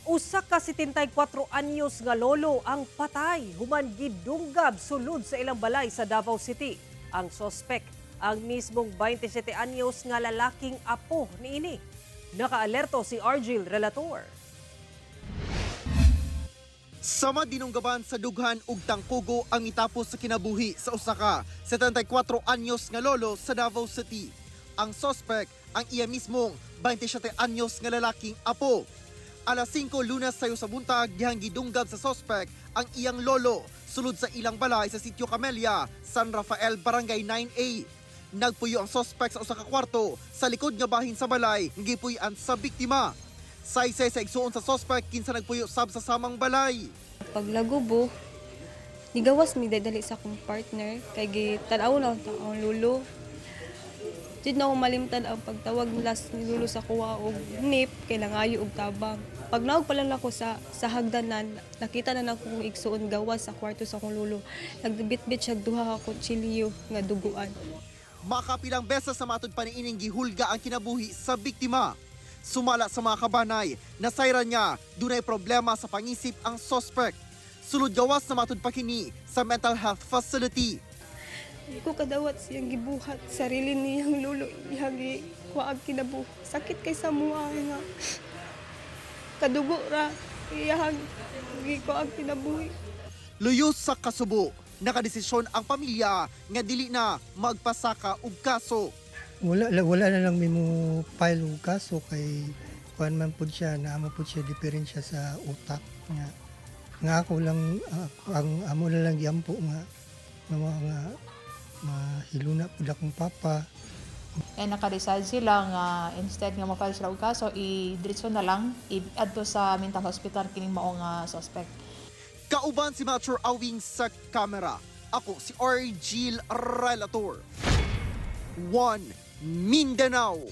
Usa ka 74 anyos nga lolo ang patay human gidunggab sulod sa ilang balay sa Davao City. Ang sospek ang mismong 27 anyos nga lalaking apo niini. Nakaalerto si Argil Relator. Sama dinunggaban sa dughan ug tangkugo ang itapos sa kinabuhi sa usa ka 74 anyos nga lolo sa Davao City. Ang sospek ang iya mismong 27 anyos nga lalaking apo. Alas 5 Lunes sayo sa buntag, dihang gidunggab sa sospek ang iyang lolo sulod sa ilang balay sa Sitio Camelia, San Rafael, Barangay 9A. Nagpuyo ang sospek sa usa ka kwarto sa likod nga bahin sa balay nga gipuy-an sa biktima. Saysay sa igsuon sa sospek kinsa nagpuyo sab sa samang balay. Paglagubo, nigawas mi dali sa akong partner kay gitanaw na akong lulo. Di na ako malimtan ang pagtawag last ni lulo sa kuha og nip kay nangayo og tabang. Pag naog pa lang ako sa hagdanan, nakita na nako kong igsuon gawas sa kwarto sa akong lulo. Nagbitbit siya duha ka kutsilyo nga duguan. Makapilang beses sa matud pa niining gihulga ang kinabuhi sa biktima. Sumala sa mga kabanay, nasayran niya dunay problema sa pangisip ang sospek. Sulod gawas na matud pa kini sa mental health facility. Di ko kadawat siyang gibuhat sarili niyang lulo iyang kuha ang kinabuhi. Sakit kay sa mua nga kadugo ra iyang gikuha ang kinabuhi. Luyos sa kasubo, nakadesisyon ang pamilya nga dili na magpasaka og kaso. Wala wala na lang mi mo file og kaso kay kuan man pud siya, naamo pud siya diferensya sa utak nga nga ako lang ang amo na lang giampo nga nga nga mahiluna pud akong papa. And naka-decide sila nga instead nga mo-file sila og kaso, i-diretso na lang i-adto sa mental hospital kining mao nga suspect. Kauban si Mature Awing sa kamera. Ako si Argil Relator. 1 Mindanao.